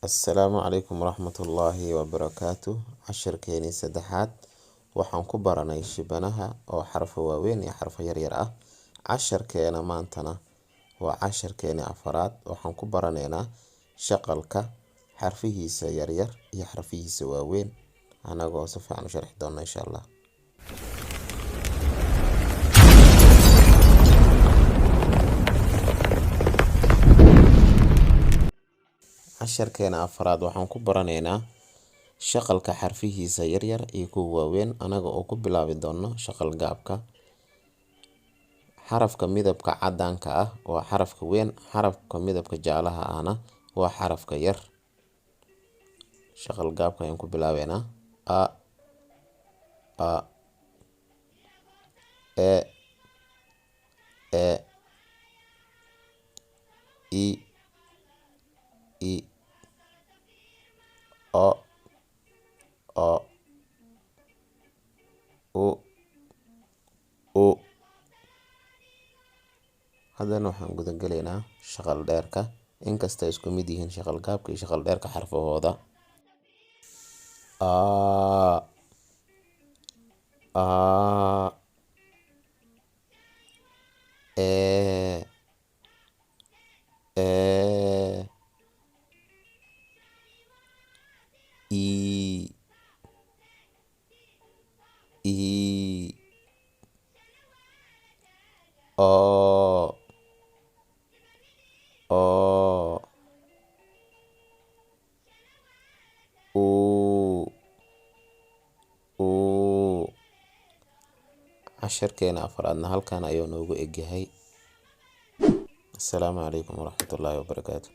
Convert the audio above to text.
Assalaamu calaykum waraxmatullaahi wabarakaatu. Casharkeenii saddexaad waxaan ku baranay shibanaha oo xarfo waaweyn iyo xarfo yaryar ah. Casharkeena maantana waa casharkeenii afaraad. Waxaan ku baraneynaa shaqalka xarfihiisa yaryar iyo xarfihiisa waaweyn, anagoo si fiican u sharxi doona, insha Allah. Casharkeena afaraad waxaan ku baraneynaa shaqalka xarfihiisa yaryar iyo kuwa waaweyn, anaga oo ku bilaabi doono shaqal gaabka. Xarafka midabka cadaanka ah waa xarafka weyn, xarafka midabka jaalaha ahna waa xarafka yar. Shaqal gaabka ayaan ku bilaabeynaa: a, a, e, e, i, i, o, o, u, u. Haddana waxaan guda gelaynaa shaqal dheerka, inkasta isku mid yihiin shaqal gaabka iyo shaqal dheerka xarfahooda: a, a, e, e, i, i, o, o, u, u. Casharkeena afaraadna halkan ayuu noogu egyahay. Assalaamu calaykum waraxmatullaahi wabarakaatu.